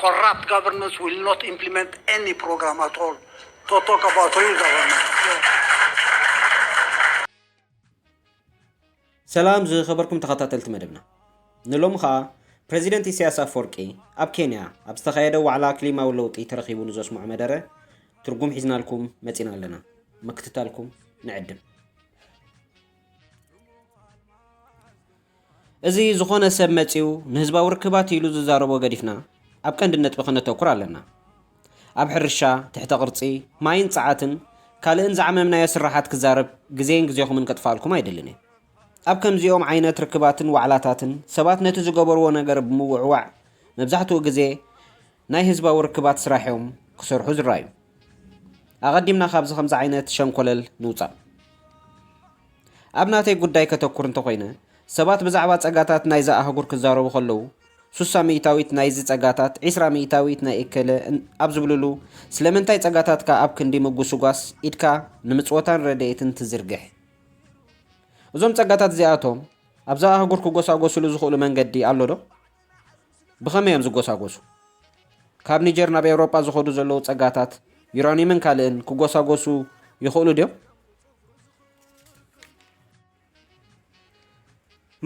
Corrupt governments will not implement any program at all. To talk about real government. ሰላም ዝኸበርኩም ተኸታተልቲ መደብና፣ ንሎሚ ኸኣ ፕረዚደንት ኢሳያስ ኣፈወርቂ ኣብ ኬንያ ኣብ ዝተኻየደ ዋዕላ ክሊማዊ ለውጢ ተረኺቡ ንዘስምዖ መደረ ትርጉም ሒዝናልኩም መጺና ኣለና። ምክትታልኩም ንዕድም። እዚ ዝኾነ ሰብ መጺኡ ንህዝባዊ ርክባት ኢሉ ዝዛረቦ ገዲፍና፣ ኣብ ቀንዲ ነጥቢ ከነተኩር ኣለና። ኣብ ሕርሻ፣ ትሕተ ቅርጺ፣ ማይን ጸዓትን ካልእን ዝዓመምናዮ ስራሓት ክዛረብ ግዜን ግዜኹምን ከጥፋልኩም ኣይደልን እየ። ኣብ ከምዚኦም ዓይነት ርክባትን ዋዕላታትን ሰባት ነቲ ዝገበርዎ ነገር ብምውዕዋዕ መብዛሕትኡ ግዜ ናይ ህዝባዊ ርክባት ስራሕ እዮም ክሰርሑ ዝረኣዩ። ኣቐዲምና ካብዚ ከምዚ ዓይነት ሸንኮለል ንውጻእ። ኣብ ናተይ ጉዳይ ከተኩር እንተኾይነ፣ ሰባት ብዛዕባ ጸጋታት ናይዛ ኣህጉር ክዛረቡ ከለዉ፣ ሱሳ ሚእታዊት ናይዚ ጸጋታት፣ ዒስራ ሚእታዊት ናይ እከለ እን-፣ ኣብ ዝብልሉ፣ ስለምንታይ ጸጋታትካ ኣብ ክንዲ ምጉስጓስ ኢድካ ንምጽወታን ረድኤትን ትዝርግሕ? እዞም ጸጋታት እዚኣቶም ኣብዛ ኣህጉር ክጎሳጎስሉ ዝኽእሉ መንገዲ ኣሎ ዶ? ብኸመይ እዮም ዝጎሳጎሱ? ካብ ኒጀር ናብ ኤውሮጳ ዝኸዱ ዘለዉ ጸጋታት፣ ዩራኒየምን ካልእን ክጎሳጎሱ ይኽእሉ ድዮም?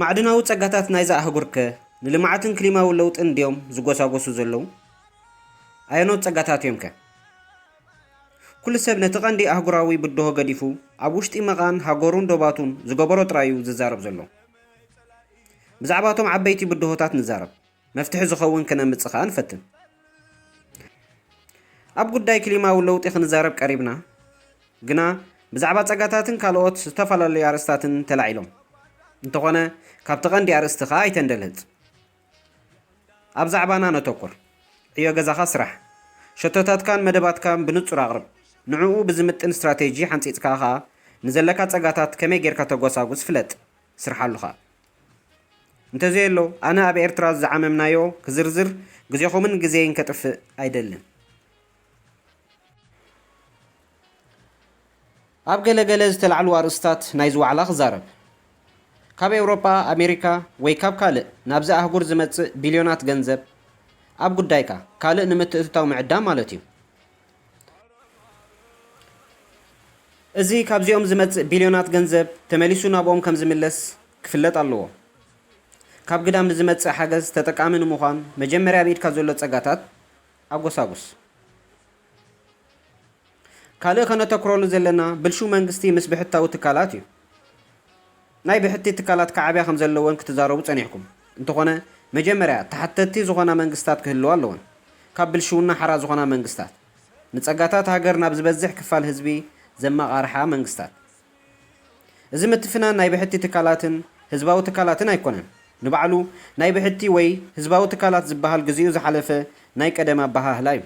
ማዕድናዊ ጸጋታት ናይዛ ኣህጉር ከ ንልምዓትን ክሊማዊ ለውጥን ድዮም ዝጎሳጎሱ ዘለዉ? ኣየኖት ጸጋታት እዮም ከ? ኩሉ ሰብ ነቲ ቀንዲ ኣህጉራዊ ብድሆ ገዲፉ፣ ኣብ ውሽጢ መቓን ሃገሩን ዶባቱን ዝገበሮ ጥራይ እዩ ዝዛረብ ዘሎ። ብዛዕባ እቶም ዓበይቲ ብድሆታት ንዛረብ፣ መፍትሒ ዝኸውን ክነምጽእ ከኣ ንፈትን። ኣብ ጉዳይ ክሊማዊ ለውጢ ክንዛረብ ቀሪብና፣ ግና ብዛዕባ ጸጋታትን ካልኦት ዝተፈላለዩ ኣርእስታትን ተላዒሎም። እንተኾነ፣ ካብቲ ቀንዲ ኣርእስቲ ከኣ ኣይተንደልህጽ። ኣብ ዛዕባና ነተኩር። ዕዮ ገዛኻ ስራሕ። ሸቶታትካን መደባትካን ብንጹር ኣቕርብ። ንዕኡ ብዝምጥን ስትራቴጂ ሓንጺጽካ ኸኣ ንዘለካ ጸጋታት ከመይ ጌርካ ተጎሳጉስ ፍለጥ፣ ስርሓሉ ኸኣ። እንተዘየሎ፣ ኣነ ኣብ ኤርትራ ዝዓመምናዮ ክዝርዝር ግዜኹምን ግዜይን ከጥፍእ ኣይደልን። ኣብ ገለ ገለ ዝተላዕሉ ኣርእስታት ናይዚ ዋዕላ ክዛረብ። ካብ ኤውሮጳ፣ ኣሜሪካ ወይ ካብ ካልእ ናብዚ ኣህጉር ዝመጽእ ቢልዮናት ገንዘብ ኣብ ጉዳይካ ካልእ ንምትእትታው ምዕዳም ማለት እዩ። እዚ ካብዚኦም ዝመጽእ ቢልዮናት ገንዘብ ተመሊሱ ናብኦም ከም ዝምለስ ክፍለጥ ኣለዎ። ካብ ግዳም ንዝመጽእ ሓገዝ ተጠቃሚ ንምዃን መጀመርያ ኣብ ኢድካ ዘሎ ጸጋታት ኣጎሳጉስ። ካልእ ከነተኩረሉ ዘለና ብልሹው መንግስቲ ምስ ብሕታዊ ትካላት እዩ። ናይ ብሕቲ ትካላት ክዓብያ ከም ዘለወን ክትዛረቡ ጸኒሕኩም። እንተኾነ፣ መጀመርያ ተሓተትቲ ዝኾና መንግስታት ክህልዋ ኣለወን። ካብ ብልሽውና ሓራ ዝኾና መንግስታት። ንጸጋታት ሃገር ናብ ዝበዝሕ ክፋል ህዝቢ ዘመቓርሓ መንግስታት። እዚ ምትፍናን ናይ ብሕቲ ትካላትን ህዝባዊ ትካላትን ኣይኮነን። ንባዕሉ ናይ ብሕቲ ወይ ህዝባዊ ትካላት ዝበሃል ግዚኡ ዝሓለፈ ናይ ቀደም ኣበሃህላ እዩ።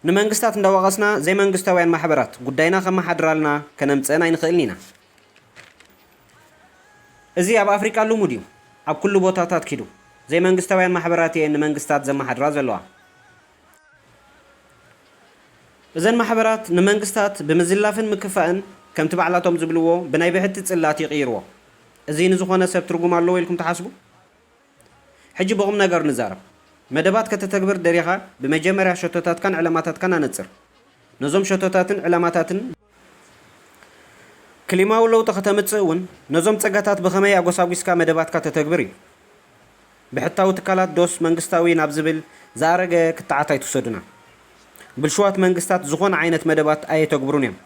ንመንግስታት እንዳወቐስና ዘይመንግስታውያን ማሕበራት ጉዳይና ከመሓድራልና ከነምጽአን ኣይንኽእልን ኢና። እዚ ኣብ ኣፍሪቃ ልሙድ እዩ። ኣብ ኩሉ ቦታታት ኪዱ ዘይመንግስታውያን ማሕበራት እየን ንመንግስታት ዘመሓድራ ዘለዋ። እዘን ማሕበራት ንመንግስታት ብምዝላፍን ምክፋእን ከምቲ ባዕላቶም ዝብልዎ ብናይ ብሕቲ ጽላት ይቕይርዎ። እዚ ንዝኾነ ሰብ ትርጉም ኣለዎ ኢልኩም ትሓስቡ? ሕጂ ብቑም ነገር ንዛረብ። መደባት ከተተግብር ደሊኻ ብመጀመርያ ሸቶታትካን ዕላማታትካን ኣነጽር። ነዞም ሸቶታትን ዕላማታትን ክሊማዊ ለውጢ ከተምጽእ እውን ነዞም ጸጋታት ብኸመይ ኣጎሳጒስካ መደባትካ ተተግብር እዩ። ብሕታዊ ትካላት ዶስ መንግስታዊ ናብ ዝብል ዝኣረገ ክትዓት ኣይትውሰዱና። ብልሽዋት መንግስታት ዝኾነ ዓይነት መደባት ኣየተግብሩን እዮም።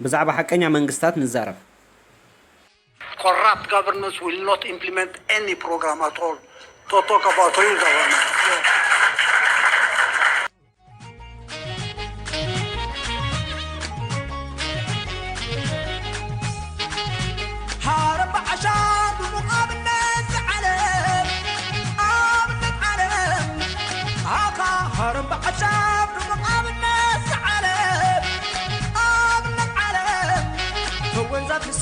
ብዛዕባ ሓቀኛ መንግስታት ንዛረብ። Corrupt governments will not implement any program at all. To talk about real government.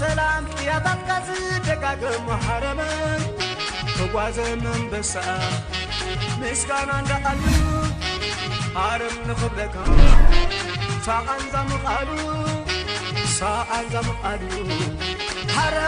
ሰላም ቅያታትካ ዝደጋገም ሓረመን ተጓዘ መንበሳ ምስጋና እንዳኣሉ ሓረም ንኽብለካ ሳኣንዛ ምቓሉ ሳኣንዛ ምቓሉ ሓረም